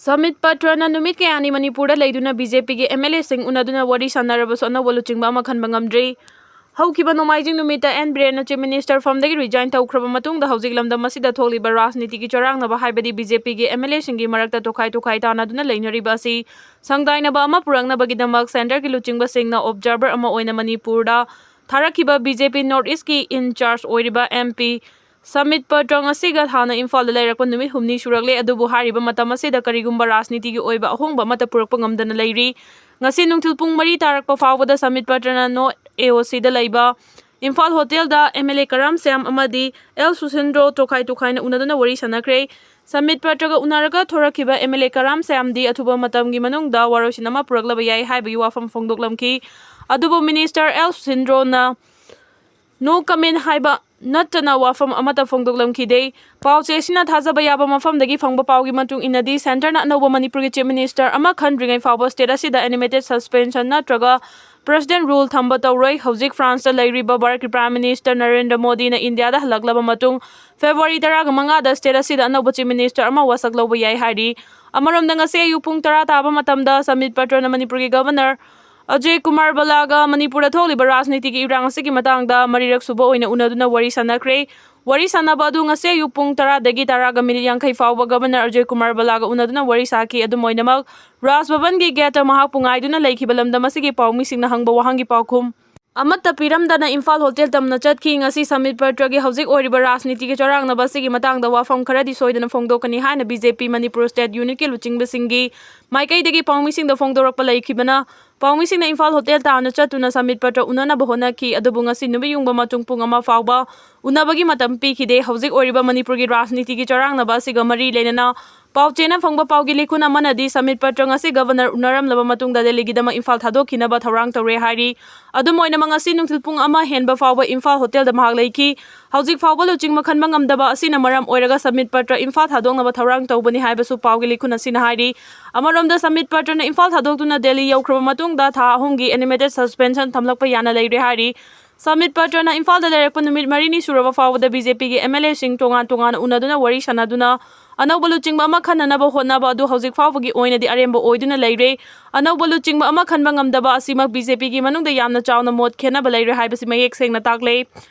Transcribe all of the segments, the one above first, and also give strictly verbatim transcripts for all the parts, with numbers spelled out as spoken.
Submit ꯄꯇ꯭ꯔꯅ ꯅꯨꯃꯤꯠ ꯀꯌꯥꯅꯤ ꯃꯅꯤꯄꯨꯔꯗ ꯂꯩꯗꯨꯅ ꯕꯤ ꯖꯦ ꯄꯤꯒꯤ ꯑꯦꯝ ꯑꯦꯜ ꯑꯦꯁꯤꯡ ꯎꯅꯗꯨꯅ ꯋꯥꯔꯤ ꯁꯥꯟꯅꯔꯕꯁꯨ ꯑꯅꯧꯕ ꯂꯨꯆꯤꯡꯕ ꯑꯃ ꯈꯟꯕ ꯉꯝꯗ꯭ꯔꯤ꯫ ꯍꯧꯈꯤꯕ ꯅꯣꯡꯃꯥꯏꯖꯤꯡ ꯅꯨꯃꯤꯠꯇ ꯑꯦꯟ ꯕꯤꯔꯦꯟꯅ Chief Minister ꯐꯝꯗꯒꯤ resign ꯇꯧꯈ꯭ꯔꯕ ꯃꯇꯨꯡꯗ ꯍꯧꯖꯤꯛ ꯂꯝꯗꯝ ꯑꯁꯤꯗ ꯊꯣꯛꯂꯤꯕ ꯔꯥꯖꯅꯤꯇꯤꯒꯤ ꯆꯔꯥꯡꯅꯕ, ꯍꯥꯏꯕꯗꯤ ꯕꯤ ꯖꯦ ꯄꯤꯒꯤ ꯑꯦꯝ ꯑꯦꯜ ꯑꯦꯁꯤꯡꯒꯤ ꯃꯔꯛꯇ ꯇꯣꯈꯥꯏ ꯇꯣꯈꯥꯏ ꯇꯥꯅꯗꯨꯅ ꯂꯩꯅꯔꯤꯕ ꯑꯁꯤ ꯁꯪꯗꯥꯏꯅꯕ ꯑꯃ ꯄꯨꯔꯛꯅꯕꯒꯤꯗꯃꯛ centreꯒꯤ ꯂꯨꯆꯤꯡꯕꯁꯤꯡꯅ observer ꯑꯃ ꯑꯣꯏꯅ ꯃꯅꯤꯄꯨꯔꯗ ꯊꯥꯔꯛꯈꯤꯕ ꯕꯤ ꯖꯦ ꯄꯤ North Eastꯀꯤ in charge ꯑꯣꯏꯔꯤꯕ ꯑꯦꯝ ꯄꯤ ꯁꯃꯤꯠ ꯄꯇ꯭ꯔ ꯉꯁꯤꯒ ꯊꯥꯅ ꯏꯝꯐꯥꯜꯗ ꯂꯩꯔꯛꯄ ꯅꯨꯃꯤꯠ ꯍꯨꯝꯅꯤ ꯁꯨꯔꯛꯂꯦ꯫ ꯑꯗꯨꯕꯨ ꯍꯥꯏꯔꯤꯕ ꯃꯇꯝ ꯑꯁꯤꯗ ꯀꯔꯤꯒꯨꯝꯕ ꯔꯥꯖꯅꯤꯇꯤꯒꯤ ꯑꯣꯏꯕ ꯑꯍꯣꯡꯕ ꯑꯃꯠꯇ ꯄꯨꯔꯛꯄ ꯉꯝꯗꯅ ꯂꯩꯔꯤ꯫ ꯉꯁꯤ ꯅꯨꯡꯊꯤꯜ ꯄꯨꯡ ꯃꯔꯤ ꯇꯥꯔꯛꯄ ꯐꯥꯎꯕꯗ ꯁꯃꯤꯠ ꯄꯇ꯭ꯔꯅ ꯅꯣ ꯑꯦ ꯑꯣ ꯁꯤꯗ ꯂꯩꯕ ꯏꯝꯐꯥꯜ ꯍꯣꯇꯦꯜꯗ ꯑꯦꯝ ꯑꯦꯜ ꯑꯦ ꯀꯔꯥꯝ ꯁ꯭ꯌꯥꯝ ꯑꯃꯗꯤ ꯑꯦꯜ ꯁꯨꯁꯤꯟꯗ꯭ꯔꯣ ꯇꯣꯈꯥꯏ ꯇꯣꯈꯥꯏꯅ ꯎꯅꯗꯨꯅ ꯋꯥꯔꯤ ꯁꯥꯟꯅꯈ꯭ꯔꯦ꯫ ꯁꯃꯤꯠ ꯄꯇ꯭ꯔꯒ ꯎꯅꯔꯒ ꯊꯣꯔꯛꯈꯤꯕ ꯑꯦꯝ ꯑꯦꯜ ꯑꯦ ꯀꯔꯥꯝ ꯁ꯭ꯌꯥꯝꯗꯤ ꯑꯊꯨꯕ ꯃꯇꯝꯒꯤ ꯃꯅꯨꯡꯗ ꯋꯥꯔꯣꯏꯁꯤꯟ ꯑꯃ ꯄꯨꯔꯛꯂꯕ ꯌꯥꯏ ꯍꯥꯏꯕꯒꯤ ꯋꯥꯐꯝ ꯐꯣꯡꯗꯣꯛꯂꯝꯈꯤ꯫ ꯑꯗꯨꯕꯨ Minister ꯑꯦꯜ ꯁꯨꯁꯤꯟꯗ꯭ꯔꯣꯅ no comment ꯍꯥꯏꯕ ꯅꯠꯇꯅ ꯋꯥꯐꯝ ꯑꯃꯠꯇ ꯐꯣꯡꯗꯣꯛꯂꯝꯈꯤꯗꯦ꯫ ꯄꯥꯎ ꯆꯦ ꯑꯁꯤꯅ ꯊꯥꯖꯕ ꯌꯥꯕ ꯃꯐꯝꯗꯒꯤ ꯐꯪꯕ ꯄꯥꯎꯒꯤ ꯃꯇꯨꯡ ꯏꯟꯅꯗꯤ, centreꯅ ꯑꯅꯧꯕ ꯃꯅꯤꯄꯨꯔꯒꯤ Chief Minister ꯑꯃ ꯈꯟꯗ꯭ꯔꯤꯉꯩ ꯐꯥꯎꯕ state ꯑꯁꯤꯗ animated suspension ꯅꯠꯇ꯭ꯔꯒ President rule ꯊꯝꯕ ꯇꯧꯔꯣꯏ꯫ ꯍꯧꯖꯤꯛ Franceꯇ ꯂꯩꯔꯤꯕ ꯚꯥꯔꯠꯀꯤ Prime Minister ꯅꯔꯦꯟꯗ꯭ꯔ ꯃꯣꯗꯤꯅ ꯏꯟꯗꯤꯌꯥꯗ ꯍꯜꯂꯛꯂꯕ ꯃꯇꯨꯡ February ꯇꯔꯥꯒ ꯃꯉꯥꯗ state ꯑꯁꯤꯗ ꯑꯅꯧꯕ Chief Minister ꯑꯃ ꯋꯥꯁꯛ ꯂꯧꯕ ꯌꯥꯏ ꯍꯥꯏꯔꯤ꯫ ꯑꯃꯔꯣꯝꯗ, ꯉꯁꯤ ꯑꯌꯨꯛ ꯄꯨꯡ ꯇꯔꯥ ꯇꯥꯕ ꯃꯇꯝꯗ ꯁꯃꯤꯠ ꯄꯇ꯭ꯔꯅ ꯃꯅꯤꯄꯨꯔꯒꯤ Governor ꯑꯖꯌ ꯀꯨꯃꯥꯔ ꯕꯂꯥꯒ ꯃꯅꯤꯄꯨꯔꯗ ꯊꯣꯛꯂꯤꯕ ꯔꯥꯖꯅꯤꯇꯤꯒꯤ ꯏꯔꯥꯡ ꯑꯁꯤꯒꯤ ꯃꯇꯥꯡꯗ ꯃꯔꯤꯔꯛ ꯁꯨꯕ ꯑꯣꯏꯅ ꯎꯅꯗꯨꯅ ꯋꯥꯔꯤ ꯁꯥꯟꯅꯈ꯭ꯔꯦ꯫ ꯋꯥꯔꯤ ꯁꯥꯟꯅꯕ ꯑꯗꯨ ꯉꯁꯤ ꯑꯌꯨꯛ ꯄꯨꯡ ꯇꯔꯥꯗꯒꯤ ꯇꯔꯥꯒ minute ꯌꯥꯡꯈꯩ ꯐꯥꯎꯕ Governor ꯑꯖꯌ ꯀꯨꯃꯥꯔ ꯕꯂꯥꯒ ꯎꯅꯗꯨꯅ ꯋꯥꯔꯤ ꯁꯥꯈꯤ꯫ ꯑꯗꯨꯝ ꯑꯣꯏꯅꯃꯛ, ꯔꯥꯖ ꯚꯕꯟꯒꯤ gateꯇ ꯃꯍꯥꯛꯄꯨ ꯉꯥꯏꯗꯨꯅ ꯂꯩꯈꯤꯕ ꯂꯝꯗꯝ ꯑꯁꯤꯒꯤ ꯄꯥꯎꯃꯤꯁꯤꯡꯅ ꯍꯪꯕ ꯋꯥꯍꯪꯒꯤ ꯄꯥꯎꯈꯨꯝ ꯑꯃꯠꯇ ꯄꯤꯔꯝꯗꯅ ꯏꯝꯐꯥꯜ ꯍꯣꯇꯦꯜ ꯇꯝꯅ ꯆꯠꯈꯤ꯫ ꯉꯁꯤ ꯁꯃꯤꯠ ꯄꯇ꯭ꯔꯒꯤ ꯍꯧꯖꯤꯛ ꯑꯣꯏꯔꯤꯕ ꯔꯥꯖꯅꯤꯇꯤꯒꯤ ꯆꯔꯥꯡꯅꯕ ꯑꯁꯤꯒꯤ ꯃꯇꯥꯡꯗ ꯋꯥꯐꯝ ꯈꯔꯗꯤ ꯁꯣꯏꯗꯅ ꯐꯣꯡꯗꯣꯛꯀꯅꯤ ꯍꯥꯏꯅ ꯕꯤ ꯖꯦ ꯄꯤ ꯃꯅꯤꯄꯨꯔ state unitꯀꯤ ꯂꯨꯆꯤꯡꯕꯁꯤꯡꯒꯤ ꯃꯥꯏꯀꯩꯗꯒꯤ ꯄꯥꯎꯃꯤꯁꯤꯡꯗ ꯐꯣꯡꯗꯣꯔꯛꯄ ꯂꯩꯈꯤꯕꯅ, ꯄꯥꯎꯃꯤꯁꯤꯡꯅ ꯏꯝꯐꯥꯜ ꯍꯣꯇꯦꯜ ꯇꯥꯅ ꯆꯠꯇꯨꯅ ꯁꯃꯤꯠ ꯄꯇ꯭ꯔ ꯎꯅꯅꯕ ꯍꯣꯠꯅꯈꯤ꯫ ꯑꯗꯨꯕꯨ ꯉꯁꯤ ꯅꯨꯃꯤꯠ ꯌꯨꯡꯕ ꯃꯇꯨꯡ ꯄꯨꯡ ꯑꯃ ꯐꯥꯎꯕ ꯎꯅꯕꯒꯤ ꯃꯇꯝ ꯄꯤꯈꯤꯗꯦ꯫ ꯍꯧꯖꯤꯛ ꯑꯣꯏꯔꯤꯕ ꯃꯅꯤꯄꯨꯔꯒꯤ ꯔꯥꯖꯅꯤꯇꯤꯒꯤ ꯆꯔꯥꯡꯅꯕ ꯑꯁꯤꯒ ꯃꯔꯤ ꯂꯩꯅꯅ ꯄꯥꯎꯆꯦꯅ ꯐꯪꯕ ꯄꯥꯎꯒꯤ ꯂꯤꯈꯨꯟ ꯑꯃꯅꯗꯤ ꯁꯃꯤꯠ ꯄꯇ꯭ꯔ ꯉꯁꯤ Governor ꯎꯅꯔꯝꯂꯕ ꯃꯇꯨꯡꯗ ꯗꯦꯜꯂꯤꯒꯤꯗꯃꯛ ꯏꯝꯐꯥꯜ ꯊꯥꯗꯣꯛꯈꯤꯅꯕ ꯊꯧꯔꯥꯡ ꯇꯧꯔꯦ ꯍꯥꯏꯔꯤ꯫ ꯑꯗꯨꯝ ꯑꯣꯏꯅꯃꯛ, ꯉꯁꯤ ꯅꯨꯡꯊꯤꯜ ꯄꯨꯡ ꯑꯃ ꯍꯦꯟꯕ ꯐꯥꯎꯕ ꯏꯝꯐꯥꯜ ꯍꯣꯇꯦꯜꯗ ꯃꯍꯥꯛ ꯂꯩꯈꯤ꯫ ꯍꯧꯖꯤꯛ ꯐꯥꯎꯕ ꯂꯨꯆꯤꯡꯕ ꯈꯟꯕ ꯉꯝꯗꯕ ꯑꯁꯤꯅ ꯃꯔꯝ ꯑꯣꯏꯔꯒ ꯁꯃꯤꯠ ꯄꯇ꯭ꯔ ꯏꯝꯐꯥꯜ ꯊꯥꯗꯣꯛꯅꯕ ꯊꯧꯔꯥꯡ ꯇꯧꯕꯅꯤ ꯍꯥꯏꯕꯁꯨ ꯄꯥꯎꯒꯤ ꯂꯤꯈꯨꯟ ꯑꯁꯤꯅ ꯍꯥꯏꯔꯤ꯫ ꯑꯃꯔꯣꯝꯗ, ꯁꯃꯤꯠ ꯄꯇ꯭ꯔꯅ ꯏꯝꯐꯥꯜ ꯊꯥꯗꯣꯛꯇꯨꯅ ꯗꯦꯜꯂꯤ ꯌꯧꯈ꯭ꯔꯕ ꯃꯇꯨꯡꯗ ꯊꯥ ꯑꯍꯨꯝꯒꯤ animated suspension ꯊꯝꯂꯛꯄ ꯌꯥꯅ ꯂꯩꯔꯦ ꯍꯥꯏꯔꯤ꯫ ꯁꯃꯤꯠ ꯄꯇ꯭ꯔꯅ ꯏꯝꯐꯥꯜꯗ ꯂꯩꯔꯛꯄ ꯅꯨꯃꯤꯠ ꯃꯔꯤꯅꯤ ꯁꯨꯔꯕ ꯐꯥꯎꯕꯗ ꯕꯤ ꯖꯦ ꯄꯤꯒꯤ ꯑꯦꯝ ꯑꯦꯜ ꯑꯦꯁꯤꯡ ꯇꯣꯉꯥꯟ ꯇꯣꯉꯥꯟꯅ ꯎꯅꯗꯨꯅ ꯋꯥꯔꯤ ꯁꯥꯟꯅꯗꯨꯅ ꯑꯅꯧꯕ ꯂꯨꯆꯤꯡꯕ ꯑꯃ ꯈꯟꯅꯅꯕ ꯍꯣꯠꯅꯕ ꯑꯗꯨ ꯍꯧꯖꯤꯛ ꯐꯥꯎꯕꯒꯤ ꯑꯣꯏꯅꯗꯤ ꯑꯔꯦꯝꯕ ꯑꯣꯏꯗꯨꯅ ꯂꯩꯔꯦ꯫ ꯑꯅꯧꯕ ꯂꯨꯆꯤꯡꯕ ꯑꯃ ꯈꯟꯕ ꯉꯝꯗꯕ ꯑꯁꯤꯃꯛ ꯕꯤ ꯖꯦ ꯄꯤꯒꯤ ꯃꯅꯨꯡꯗ ꯌꯥꯝꯅ ꯆꯥꯎꯅ ꯃꯣꯠ ꯈꯦꯠꯅꯕ ꯂꯩꯔꯦ ꯍꯥꯏꯕꯁꯤ ꯃꯌꯦꯛ ꯁꯦꯡꯅ ꯇꯥꯛꯂꯦ꯫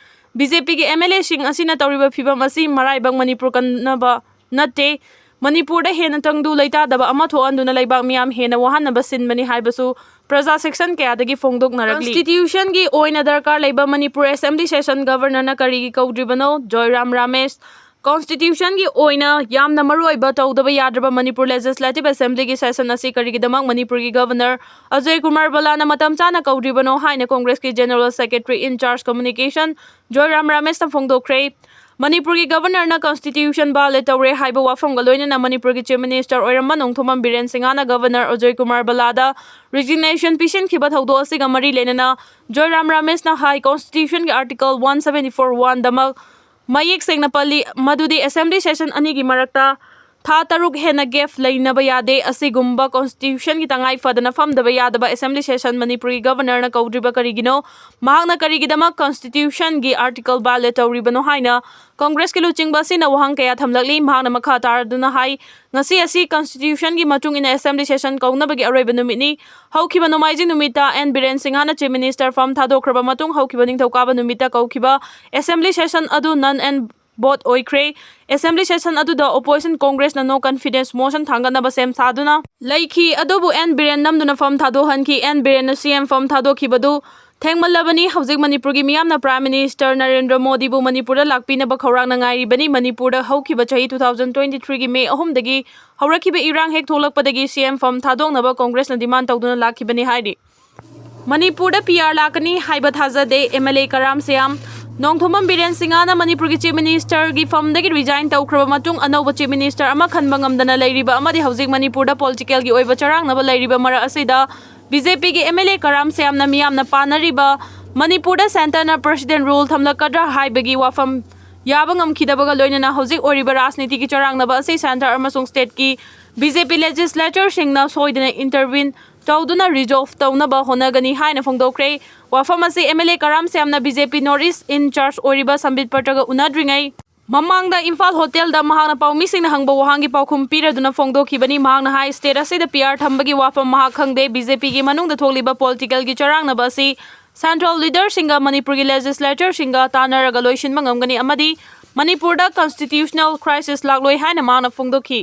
ꯕꯤ ꯖꯦ ꯄꯤꯒꯤ ꯑꯦꯝ ꯑꯦꯜ ꯑꯦꯁꯤꯡ ꯑꯁꯤꯅ ꯇꯧꯔꯤꯕ ꯐꯤꯚꯝ ꯑꯁꯤ ꯃꯔꯥꯏꯕꯛ ꯃꯅꯤꯄꯨꯔ ꯀꯟꯅꯕ ꯅꯠꯇꯦ꯫ ꯃꯅꯤꯄꯨꯔꯗ ꯍꯦꯟꯅ ꯇꯪꯗꯨ ꯂꯩꯇꯥꯗꯕ ꯑꯃ ꯊꯣꯛꯍꯟꯗꯨꯅ ꯂꯩꯕꯥꯛ ꯃꯤꯌꯥꯝ ꯍꯦꯟꯅ ꯋꯥꯍꯟꯅꯕ ꯁꯤꯟꯕꯅꯤ ꯍꯥꯏꯕꯁꯨ ꯄ꯭ꯔꯖꯥ ꯁꯦꯛꯁꯟ ꯀꯌꯥꯗꯒꯤ ꯐꯣꯡꯗꯣꯛꯅꯔꯛꯂꯤ꯫ ꯀꯟꯁꯇꯤꯇ꯭ꯌꯨꯁꯟꯒꯤ ꯑꯣꯏꯅ ꯗꯔꯀꯥꯔ ꯂꯩꯕ ꯃꯅꯤꯄꯨꯔ ꯑꯦꯁꯦꯝꯕ꯭ꯂꯤ ꯁꯦꯁꯟ ꯒꯚꯔꯅꯔꯅ ꯀꯔꯤꯒꯤ ꯀꯧꯗ꯭ꯔꯤꯕꯅꯣ? ꯖꯣꯏꯔꯥꯝ ꯔꯥꯃꯦꯁ꯫ ꯀꯟꯁꯇꯤꯇ꯭ꯌꯨꯁꯟꯒꯤ ꯑꯣꯏꯅ ꯌꯥꯝꯅ ꯃꯔꯨꯑꯣꯏꯕ ꯇꯧꯗꯕ ꯌꯥꯗ꯭ꯔꯕ ꯃꯅꯤꯄꯨꯔ ꯂꯦꯖꯤꯁꯂꯦꯇꯤꯚ ꯑꯦꯁꯦꯝꯕ꯭ꯂꯤꯒꯤ ꯁꯦꯁꯟ ꯑꯁꯤ ꯀꯔꯤꯒꯤꯗꯃꯛ ꯃꯅꯤꯄꯨꯔꯒꯤ ꯒꯚꯔꯅꯔ ꯑꯖꯣꯏ ꯀꯨꯃꯥꯔ ꯕꯂꯥꯅ ꯃꯇꯝ ꯆꯥꯅ ꯀꯧꯗ꯭ꯔꯤꯕꯅꯣ ꯍꯥꯏꯅ ꯀꯣꯡꯒ꯭ꯔꯦꯁꯀꯤ ꯖꯦꯅꯔꯦꯜ ꯁꯦꯀ꯭ꯔꯦꯇꯔꯤ ꯏꯟ ꯆꯥꯔꯖ ꯀꯝꯃ꯭ꯌꯨꯅꯤꯀꯦꯁꯟ ꯖꯣꯏꯔꯥꯝ ꯔꯥꯃꯦꯁꯅ ꯐꯣꯡꯗꯣꯛꯈ꯭ꯔꯦ꯫ ꯃꯅꯤꯄꯨꯔꯒꯤ ꯒꯚꯔꯅꯔꯅ ꯀꯟꯁꯇꯤꯇ꯭ꯌꯨꯁꯟ ꯚꯥꯏꯑꯣꯂꯦꯠ ꯇꯧꯔꯦ ꯍꯥꯏꯕ ꯋꯥꯐꯝꯒ ꯂꯣꯏꯅꯅ ꯃꯅꯤꯄꯨꯔꯒꯤ ꯆꯤꯐ ꯃꯤꯅꯤꯁꯇꯔ ꯑꯣꯏꯔꯝꯕ ꯅꯣꯡꯊꯣꯝꯕꯝ ꯕꯤꯔꯦꯟ ꯁꯤꯡꯍꯅ ꯒꯚꯔꯅꯔ ꯑꯖꯣꯏ ꯀꯨꯃꯥꯔ ꯕꯂꯥꯗ ꯔꯤꯖꯤꯒꯅꯦꯁꯟ ꯄꯤꯁꯤꯟꯈꯤꯕ ꯊꯧꯗꯣꯛ ꯑꯁꯤꯒ ꯃꯔꯤ ꯂꯩꯅꯅ ꯖꯣꯏꯔꯥꯝ ꯔꯥꯃꯦꯁꯅ ꯍꯥꯏ, ꯀꯟꯁꯇꯤꯇ꯭ꯌꯨꯁꯟꯒꯤ ꯑꯥꯔꯇꯤꯀꯜ ꯋꯥꯟ ꯁꯚꯦꯟꯇꯤ ꯐꯣꯔ ꯋꯥꯟꯗꯃꯛ ꯃꯌꯦꯛ ꯁꯦꯡꯅ ꯄꯜꯂꯤ, ꯃꯗꯨꯗꯤ ꯑꯦꯁꯦꯝꯕ꯭ꯂꯤ ꯁꯦꯁꯟ ꯑꯅꯤꯒꯤ ꯃꯔꯛꯇ ꯊꯥ ꯇꯔꯨꯛ ꯍꯦꯟꯅ ꯒꯦꯞ ꯂꯩꯅꯕ ꯌꯥꯗꯦ꯫ ꯑꯁꯤꯒꯨꯝꯕ ꯀꯟꯁꯇꯤꯇ꯭ꯌꯨꯁꯟꯒꯤ ꯇꯉꯥꯏ ꯐꯗꯅ ꯐꯝꯗꯕ ꯌꯥꯗꯕ ꯑꯦꯁꯦꯝꯕ꯭ꯂꯤ ꯁꯦꯁꯟ ꯃꯅꯤꯄꯨꯔꯒꯤ ꯒꯚꯔꯅꯔꯅ ꯀꯧꯗ꯭ꯔꯤꯕ ꯀꯔꯤꯒꯤꯅꯣ? ꯃꯍꯥꯛꯅ ꯀꯔꯤꯒꯤꯗꯃꯛ ꯀꯟꯁꯇꯤꯇ꯭ꯌꯨꯁꯟꯒꯤ ꯑꯥꯔꯇꯤꯀꯜ ꯚꯥꯏꯑꯣꯂꯦꯠ ꯇꯧꯔꯤꯕꯅꯣ ꯍꯥꯏꯅ ꯀꯣꯡꯒ꯭ꯔꯦꯁꯀꯤ ꯂꯨꯆꯤꯡꯕ ꯑꯁꯤꯅ ꯋꯥꯍꯪ ꯀꯌꯥ ꯊꯝꯂꯛꯂꯤ꯫ ꯃꯍꯥꯛꯅ ꯃꯈꯥ ꯇꯥꯔꯗꯨꯅ ꯍꯥꯏ, ꯉꯁꯤ ꯑꯁꯤ ꯀꯟꯁꯇꯤꯇ꯭ꯌꯨꯁꯟꯒꯤ ꯃꯇꯨꯡ ꯏꯟꯅ ꯑꯦꯁꯦꯝꯕ꯭ꯂꯤ ꯁꯦꯁꯟ ꯀꯧꯅꯕꯒꯤ ꯑꯔꯣꯏꯕ ꯅꯨꯃꯤꯠꯅꯤ꯫ ꯍꯧꯈꯤꯕ ꯅꯣꯡꯃꯥꯏꯖꯤꯡ ꯅꯨꯃꯤꯠꯇ ꯑꯦꯟ ꯕꯤꯔꯦꯟ ꯁꯤꯡꯍꯅ ꯆꯤꯐ ꯃꯤꯅꯤꯁꯇꯔ ꯐꯝ ꯊꯥꯗꯣꯛꯈ꯭ꯔꯕ ꯃꯇꯨꯡ ꯍꯧꯈꯤꯕ ꯅꯤꯡꯊꯧꯀꯥꯕ ꯅꯨꯃꯤꯠꯇ ꯀꯧꯈꯤꯕ ꯑꯦꯁꯦꯝꯕ꯭ꯂꯤ ꯁꯦꯁꯟ ꯑꯗꯨ ꯅꯟ ꯑꯦꯟ ꯚꯣꯠ ꯑꯣꯏꯈ꯭ꯔꯦ꯫ ꯑꯦꯁꯦꯝꯕ꯭ꯂꯤ ꯁꯦꯁꯟ ꯑꯗꯨꯗ ꯑꯣꯄꯣꯖꯤꯁꯟ ꯀꯣꯡꯒ꯭ꯔꯦꯁꯅ ꯅꯣ ꯀꯟꯐꯤꯗꯦꯟꯁ ꯃꯣꯁꯟ ꯊꯥꯡꯒꯠꯅꯕ ꯁꯦꯝ ꯁꯥꯗꯨꯅ ꯂꯩꯈꯤ꯫ ꯑꯗꯨꯕꯨ ꯑꯦꯟ ꯕꯤꯔꯦꯟ ꯅꯝꯗꯨꯅ ꯐꯝ ꯊꯥꯗꯣꯛꯍꯟꯈꯤ꯫ ꯑꯦꯟ ꯕꯤꯔꯦꯟꯅ ꯁꯤ ꯑꯦꯝ ꯐꯝ ꯊꯥꯗꯣꯛꯈꯤꯕꯗꯨ ꯊꯦꯡꯃꯜꯂꯕꯅꯤ꯫ ꯍꯧꯖꯤꯛ ꯃꯅꯤꯄꯨꯔꯒꯤ ꯃꯤꯌꯥꯝꯅ ꯄ꯭ꯔꯥꯏꯝ ꯃꯤꯅꯤꯁꯇꯔ ꯅꯔꯦꯟꯗ꯭ꯔ ꯃꯣꯗꯤꯕꯨ ꯃꯅꯤꯄꯨꯔꯗ ꯂꯥꯛꯄꯤꯅꯕ ꯈꯧꯔꯥꯡꯅ ꯉꯥꯏꯔꯤꯕꯅꯤ꯫ ꯃꯅꯤꯄꯨꯔꯗ ꯍꯧꯈꯤꯕ ꯆꯍꯤ ꯇꯨ ꯊꯥꯎꯖꯟ ꯇ꯭ꯋꯦꯟꯇꯤ ꯊ꯭ꯔꯤꯒꯤ ꯃꯦ ꯑꯍꯨꯝꯗꯒꯤ ꯍꯧꯔꯛꯈꯤꯕ ꯏꯔꯥꯡ ꯍꯦꯛ ꯊꯣꯛꯂꯛꯄꯗꯒꯤ ꯁꯤ ꯑꯦꯝ ꯐꯝ ꯊꯥꯗꯣꯛꯅꯕ ꯀꯣꯡꯒ꯭ꯔꯦꯁꯅ ꯗꯤꯃꯥꯟ ꯇꯧꯗꯨꯅ ꯂꯥꯛꯈꯤꯕꯅꯤ ꯍꯥꯏꯔꯤ꯫ ꯃꯅꯤꯄꯨꯔꯗ ꯄꯤ ꯑꯥꯔ ꯂꯥꯛꯀꯅꯤ ꯍꯥꯏꯕ ꯊꯥꯖꯗꯦ꯫ ꯑꯦꯝ ꯑꯦꯜ ꯑꯦ ꯀꯔꯥꯝ ꯁꯌꯥꯝ꯫ ꯅꯣꯡꯊꯣꯝꯕꯝ ꯕꯤꯔꯦꯟ ꯁꯤꯡꯍꯅ ꯃꯅꯤꯄꯨꯔꯒꯤ ꯆꯤꯐ ꯃꯤꯅꯤꯁꯇꯔꯒꯤ ꯐꯝꯗꯒꯤ ꯔꯤꯖꯥꯏꯟ ꯇꯧꯈ꯭ꯔꯕ ꯃꯇꯨꯡ ꯑꯅꯧꯕ ꯆꯤꯐ ꯃꯤꯅꯤꯁꯇꯔ ꯑꯃ ꯈꯟꯕ ꯉꯝꯗꯅ ꯂꯩꯔꯤꯕ ꯑꯃꯗꯤ ꯍꯧꯖꯤꯛ ꯃꯅꯤꯄꯨꯔꯗ ꯄꯣꯂꯤꯇꯤꯀꯦꯜꯒꯤ ꯑꯣꯏꯕ ꯆꯔꯥꯡꯅꯕ ꯂꯩꯔꯤꯕ ꯃꯔꯛ ꯑꯁꯤꯗ ꯕꯤ ꯖꯦ ꯄꯤꯒꯤ ꯑꯦꯝ ꯑꯦꯜ ꯑꯦ ꯀꯔꯥꯝ ꯁꯌꯥꯝꯅ ꯃꯤꯌꯥꯝꯅ ꯄꯥꯅꯔꯤꯕ ꯃꯅꯤꯄꯨꯔꯗ ꯁꯦꯟꯇꯔꯅ ꯄ꯭ꯔꯦꯁꯤꯗꯦꯟ ꯔꯨꯜ ꯊꯝꯂꯛꯀꯗ꯭ꯔꯥ ꯍꯥꯏꯕꯒꯤ ꯋꯥꯐꯝ ꯌꯥꯕ ꯉꯝꯈꯤꯗꯕꯒ ꯂꯣꯏꯅꯅ ꯍꯧꯖꯤꯛ ꯑꯣꯏꯔꯤꯕ ꯔꯥꯖꯅꯤꯇꯤꯒꯤ ꯆꯔꯥꯡꯅꯕ ꯑꯁꯤ ꯁꯦꯟꯇꯔ ꯑꯃꯁꯨꯡ ꯁ꯭ꯇꯦꯠꯀꯤ ꯕꯤ ꯖꯦ ꯄꯤ ꯂꯦꯖꯤꯁꯂꯦꯆꯔꯁꯤꯡꯅ ꯁꯣꯏꯗꯅ ꯏꯟꯇꯔꯚꯤꯟ ꯇꯧꯗꯨꯅ resolve ꯇꯧꯅꯕ ꯍꯣꯠꯅꯒꯅꯤ ꯍꯥꯏꯅ ꯐꯣꯡꯗꯣꯛꯈ꯭ꯔꯦ꯫ ꯋꯥꯐꯝ ꯑꯁꯤ MLA Karam ꯁ꯭ꯌꯥꯝꯅ BJP North East in charge ꯑꯣꯏꯔꯤꯕ ꯁꯝꯕꯤꯠ ꯄꯇ꯭ꯔꯒ ꯎꯅꯗ꯭ꯔꯤꯉꯩ ꯃꯃꯥꯡꯗ ꯏꯝꯐꯥꯜ ꯍꯣꯇꯦꯜꯗ ꯃꯍꯥꯛꯅ ꯄꯥꯎꯃꯤꯁꯤꯡꯅ ꯍꯪꯕ ꯋꯥꯍꯪꯒꯤ ꯄꯥꯎꯈꯨꯝ ꯄꯤꯔꯗꯨꯅ ꯐꯣꯡꯗꯣꯛꯈꯤꯕꯅꯤ꯫ ꯃꯍꯥꯛꯅ ꯍꯥꯏ, state ꯑꯁꯤꯗ PR ꯊꯝꯕꯒꯤ ꯋꯥꯐꯝ ꯃꯍꯥꯛ ꯈꯪꯗꯦ꯫ BJPꯒꯤ ꯃꯅꯨꯡꯗ ꯊꯣꯛꯂꯤꯕ political ꯒꯤ ꯆꯔꯥꯡꯅꯕ ꯑꯁꯤ central leader ꯁꯤꯡꯒ ꯃꯅꯤꯄꯨꯔꯒꯤ legislature ꯁꯤꯡꯒ ꯇꯥꯟꯅꯔꯒ ꯂꯣꯏꯁꯤꯟꯕ ꯉꯝꯒꯅꯤ ꯑꯃꯗꯤ ꯃꯅꯤꯄꯨꯔꯗ constitutional crisis ꯂꯥꯛꯂꯣꯏ ꯍꯥꯏꯅ ꯃꯍꯥꯛꯅ ꯐꯣꯡꯗꯣꯛꯈꯤ꯫